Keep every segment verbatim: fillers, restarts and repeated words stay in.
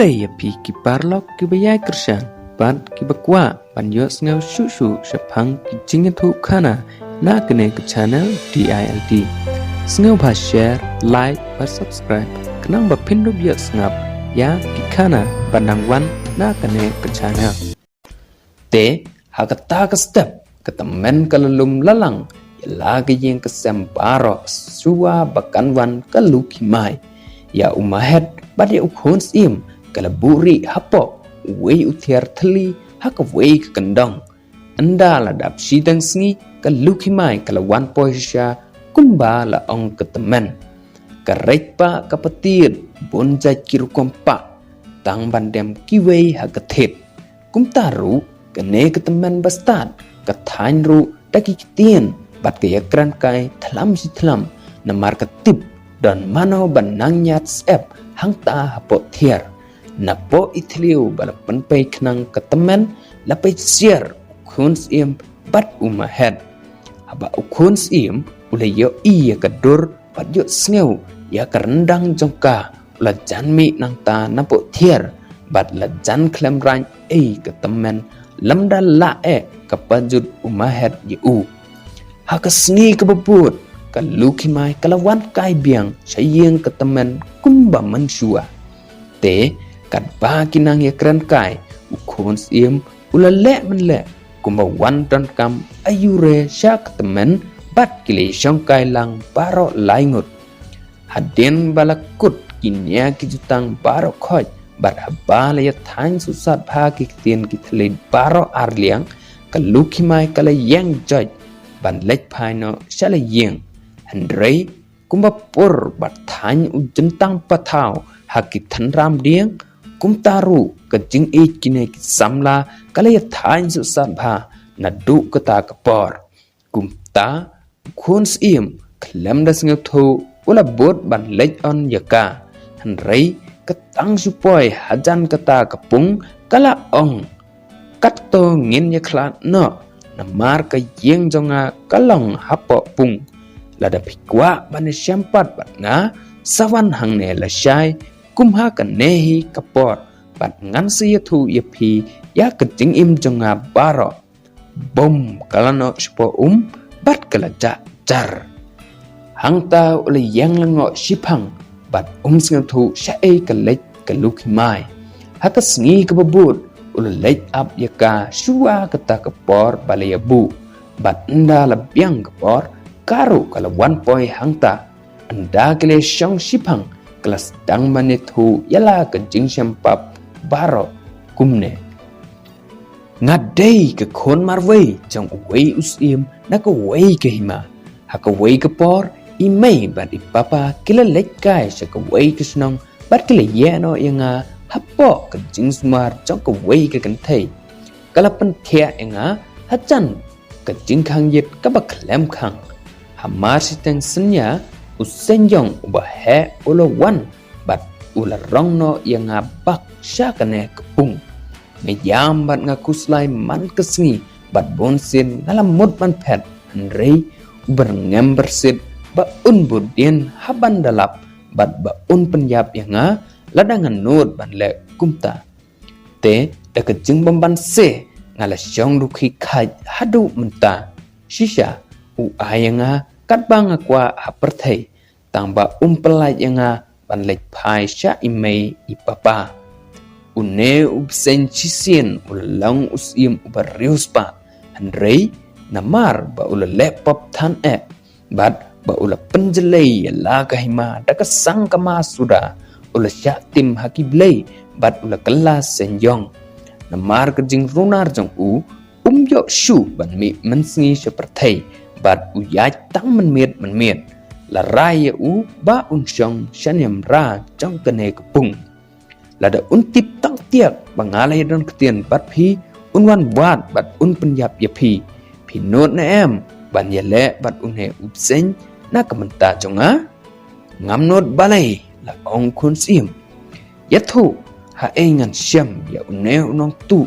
Khublei ïa phi ki paralok kiba ïai kyrshan bad kiba kwah ban ïohsngew shuh shuh shaphang ki jingïathuhkhana na kane ka channel D I L D. Sngewbha share, like bad subscribe khnang ba phin dup ïohsngew ïa ki khana ba nang wan na kane ka channel. Te ha kata ka step ka tymmen ka la lum la lang ïa la ka ïing ka sem baroh shuwa ba kan wan ka Lukhimai. Ïa u Mahet bad ïa u Khunsyiem ka la buhrieh hapoh uwei u thiar thylli ha kawei ka kyndong. Ynda la dap shiteng sngi ka Lukhimai ka la wan poi shisha kumba la ong ka tymmen. Ka reit pah ka patied bun jait ki rukom pah tang ban dem kiwei ha ka thied. Kumta ruh kane ka tymmen ba stad ka thaiñ ruh da ki ktien bad ka ïakren kai thlam shi thlam namar ka tip don mano ban nang ñiad syep hangta hapoh thiar. Napoh i thliew ba la pynpei khnang ka tymmen la peit siar u Khunsyiem bad u Mahet. Haba u Khunsyiem u la ïohi ïa ka dur bad ïohsngew ïa ka ryndang jong ka u la jan mih nangta napoh thiar bad la jan khlem raiñ ei ka tymmen lymda lah eh ka pajut u Mahet ïa u. Ha ka sngi kaba bud ka Lukhimai ka la wan kai biang sha ïing ka tymmen kumba mynshuwa. Te katba ki nang ïakren kai u Khunsyiem u la leh mynleh kumba wan donkam aiu re sha ka tymmen bad ki la ïashong kai lang baroh lai ngut. Hadien ba la kut ki nia ki jutang baroh khoit bad haba la ïathaiñ suhsat bha ki ktien ki thylli baroh arliang ka Lukhimai ka la ïeng joit ban leit phai noh sha la ïing. Hynrei kumba pur bad thaiñ u jyntang pathaw ha ki thynram dieng kumta ruh ka jingïeit kine ki samla ka la ïathaiñ suhsat bha naduh kata ka por. Kumta u Khunsyiem khlem da sngewthuh u la bud ban leit on ïa ka. Hynrei ka tang shu poi hajan kata ka pung ka la ong, katto ngin ïakhlad noh namar ka ïing jong nga ka long hapoh pung. Lada phi kwah ban ïashem pat bad nga sa wan hangne lashai kum ha kane hi ka por bad ngan sa ïathuh ïa phi ïa ka jingim jong nga baroh. Bum ka la noh shapoh um bad ka la jah jar. Hangta u la ïeng lyngngoh shiphang bad um sngewthuh shaei ka leit ka Lukhimai. Ha ka sngi kaba bud u la leit ap ïa ka shuwa kata ka por ba la ïabuh bad ynda la biang ka por ka ruh ka la wan poi hangta. Ynda ki la shong shiphang ka la sdang ban ïathuh ïa la ka jingshem pap baroh kumne. Nga dei ka khun marwei jong uwei u syiem na kawei ka hima. Ha kawei ka por i mei bad i papa ki la leit kai sha kawei ka shnong bad ki la ïeh noh ïa nga hapoh ka jingsumar jong kawei ka kynthei. Ka la pynthiah ïa nga hajan ka jingkhang ïit kaba khlem khang. Hamar shiteng synñia u Seiñjong uba heh u la wan bad u la rong noh ïa nga bak sha kane ka pung. Nga ïam bad nga khuslai man ka sngi bad bunsien nga la mut ban phet, hynrei u byrngem byrsit ba un bud dien ha ban da lap bad ba un pynïap ïa nga lada nga nud ban leh kumta. Te da ka jingbymban se nga la shong rukhi khaid haduh mynta. Shisha u ai ïa nga katba nga kwah ha pyrthei, tang ba um pyllait ïa nga ban leit phai sha i mei i papa. Une u bseiñ shisien u la long u syiem uba riewspah, hynrei namar ba u la leh pop than eh bad ba u la pynjlei ïa la ka hima da ka sang ka ma suda, u la shah tim ha ki blei bad u la kylla Seiñjong. Namar ka jingrunar jong u, um ïoh shuh ban mih mynsngi sha pyrthei bad u ïaid tang mynmiet mynmiet. La rai ïa u ba un shong sha niam ra jong kane ka pung. Lada un tip tang tiak ba nga la ïadon ktien bad phi, un wan wad bad un pynïap ïa phi. Phi nud ne em ban ïaleh bad une u bseiñ na ka bynta jong nga? Ngam nud balei, la ong Khun Syiem. Ïathuh haei ngan shem ïa une u nongtuh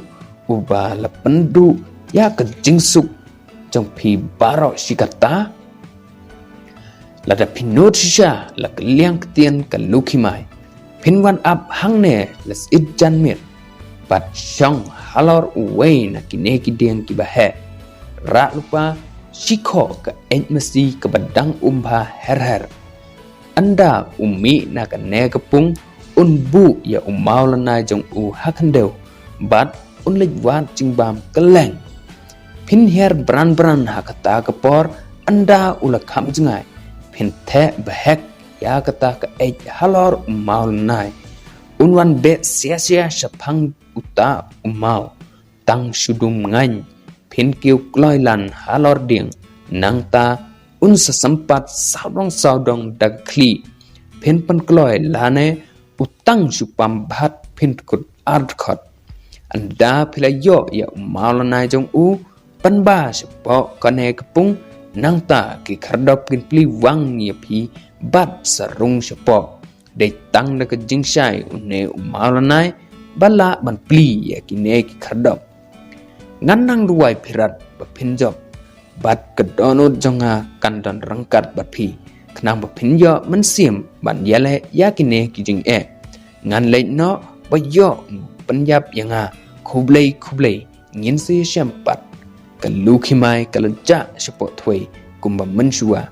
uba la pynduh ïa ka jingsuk jong phi baroh shi katta? Lada phi nud shisha, la kylliang ktien ka Lukhimai. Phin wan ap hangne la syied janmiet bad shong halor uwei na kine ki dieng kiba heh. Rah lypa shikhoh ka eit masi kaba dang um bha her her. Ynda u mih na kane ka pung un buh ïa u mawlynnai jong u ha khyndew bad un leit wad jingbam kylleng. Phin hiar bran bran ha kata ka por, ynda u la kham jngai phin theh bhek ïa kata ka eit halor u mawlynnai. Un wan beh sia sia shaphang uta u maw. Tang shu dum ngaiñ phin kiew kloi lan halor dieng, nangta un sa sympat sawdong sawdong da ka khlieh. Phin pynkloi lane u tang shu pam bhat phin kut ar dkhot. Ynda phi la ïoh ïa u mawlynnai jong u pynba shapoh kane ka pung, nangta ki khyrdop kin plie wang ïa phi bad sa rung shapoh. Dei tang da ka jingshai une u mawlynnai ba lah ban plie ïa kine ki khyrdop. Ngan nang duwai pyrshah ba phin jop bad ka dohnud jong nga kan don ryngkat bad phi, khnang ba phin ïoh mynsiem ban ïaleh ïa kine ki jingeh. Ngan leit noh ba ïoh pynïap ïa nga. Khublei khublei, ngin sa ïashem pat. Ka Lukhimai ka la jah shapoh thwei kumba mynshuwa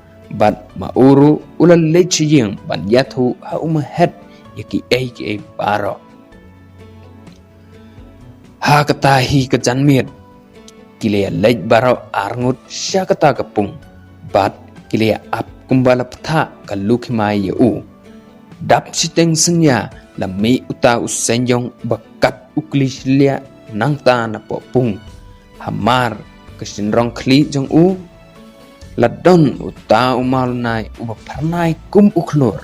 bad ma u ruh u la leit sha ïing ban ïathuh ha u Mahet ïa kiei kiei baroh. Ha kata hi ka janmiet ki la ïa leit baroh arngut sha kata ka pung bad ki la ïa ap kumba la pynthah ka Lukhimai ïa u. Dap shiteng synñia la mih uta u Seiñjong ba kat u kli shiliah nangta napoh pung. Hamar ka shynrong khlieh jong u la don uta u mawlynnai uba phyrnai kum u khlur.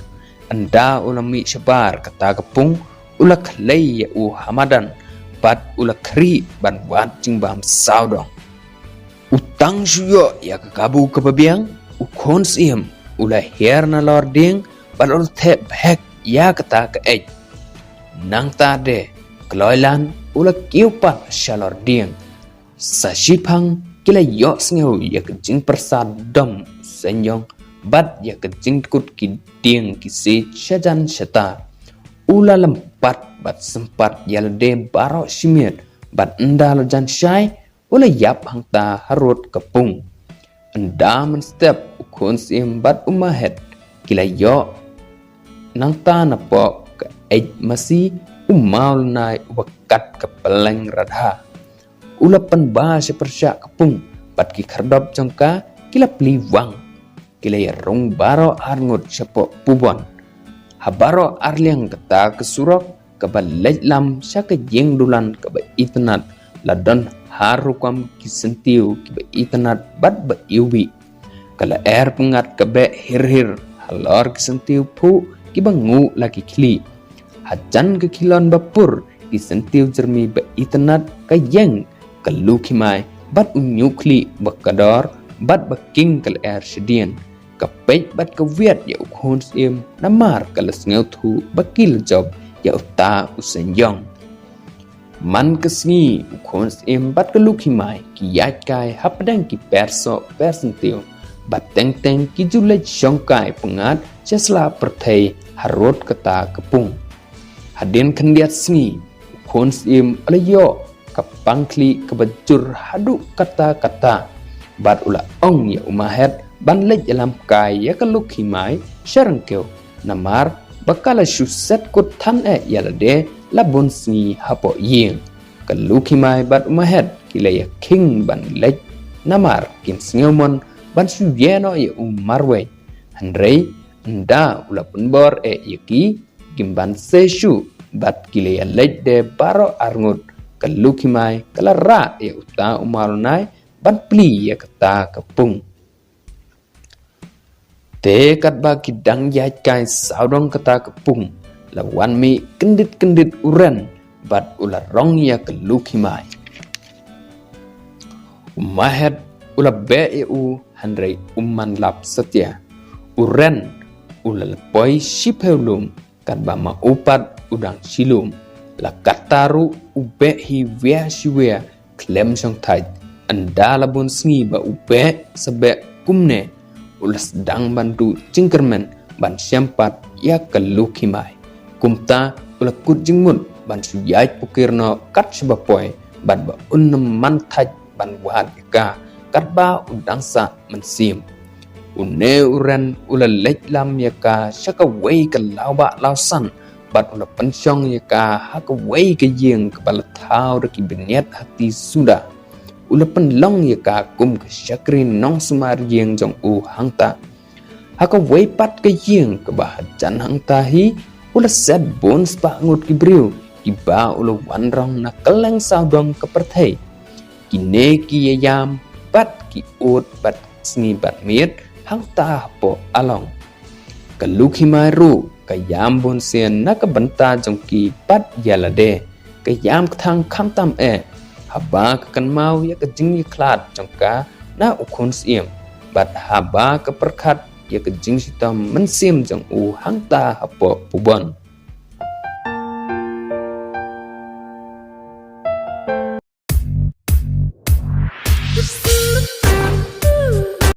Ynda u la mih shabar kata ka pung u la khlei ïa u ha madan bad u la khrieh ban wad jingbam sawdong. U tang shu ïoh ïa ka kabu kaba biang, u khun syiem u la hiar nalor dieng bad u la theh bhek ïa kata ka eit. Nangta de kloi lan u la kiew pat shalor dieng. Sa shiphang ki la ïohsngew ïa ka jingpyrsa dom Seiñjong bad ïa ka jingkut ki dieng ki siej shajan shata. U la lympat bad sympat ïa lade baroh shimiet bad ynda la jan shai u la ïap hangta harud ka pung. Ynda mynstep u khun syiem bad u Mahet ki la ïoh nangta napoh ka eit masi u mawlynnai uba kat ka pylleng radha. U la pynba sha pyrshah ka pung bad ki khyrdop jong ka ki la plie wang. Ki la ïa rung baroh arngut shapoh pubon. Ha baroh arliang kata ka surok kaba leit lam sha ka ïing dulan kaba itynnad la don har rukom ki syntiew kiba itynnad bad ba iwbih. Ka lyer pyngngad ka beh hir hir halor ki syntiew phuh kiba nguh la ki khlieh. Hajan ka khilon ba pur ki syntiew jyrmi ba itynnad ka ïeng ka Lukhimai bad u ñiuhkhlieh ba kdor bad ba king ka lyer shadien. Ka peit bad ka wiat ïa u khun syiem namar ka la sngewthuh ba ki la jop ïa uta u Seiñjong. Man ka sngi u khun syiem bad ka Lukhimai ki ïaid kai hapdeng ki per soh per syntiew. Bad teng teng ki ju leit shong kai pyngngad sha sla pyrthei harud kata ka pung. Hadien khyndiat sngi u khun syiem u la ïoh ka pangkhlieh kaba jur haduh katta katta. Bad u la ong ïa u Mahet ban leit ïalam kai ïa ka Lukhimai sha ryngkew. Namar ba ka la shu set kut than eh ïa lade la bun sngi hapoh ïing. Ka Lukhimai bad u Mahet ki la ïa khing ban leit namar kim sngewmon ban shu ïeh noh ïa u marwei. Hynrei ynda u la pynbor eh ïa ki kim ban sei shuh bad ki la ïa leit de baroh arngut. Ka Lukhimai ka la rah ïa uta u mawlynnai ban plie ïa kata ka pung. Te katba ki dang ïaid kai sawdong kata ka pung la wan mih kyndit kyndit u Ren bad u la rong ïa ka Lukhimai. U Mahet u la beh ïa u hynrei um man lap satia. U Ren u la leh poi shiphew lum katba ma u pat u dang shi lum. La katta ruh u beh hi wia shi wia khlem shongthait. Ynda la bun sngi ba u beh sa beh kumne u la sdang ban duh jingkyrmen ban shem pat ïa ka Lukhimai. Kumta u la kut jingmut ban shu ïaid pukir noh kat shaba poi, bad ba un ym man thait ban wad ïa ka katba u dang sah mynsiem. Une u ren u la leit lam ïa ka sha kawei ka lawbah lawsan, bad u la pynshong ïa ka ha kawei ka ïing kaba la thaw da ki bniat ha kti suda. U la pynlong ïa ka kum ka shakri nongsumar ïing jong u hangta. Ha kawei pat ka ïing kaba hajan hangta hi, u la set bun spah ngut ki briew kiba u la wanrong na kylleng sawdong ka pyrthei. Kine ki ïaïam bad ki ud bad sngi bad miet hangta hapoh along. Ka Lukhimai ruh ka ïam bunsien na ka bynta jong ki bad ïa lade ka ïam kthang khamtam eh, haba ka kynmaw ïa ka jingïakhlad jong ka na u khun syiem, bad haba ka pyrkhat ïa ka jingshitom mynsiem jong u hangta hapoh pubon.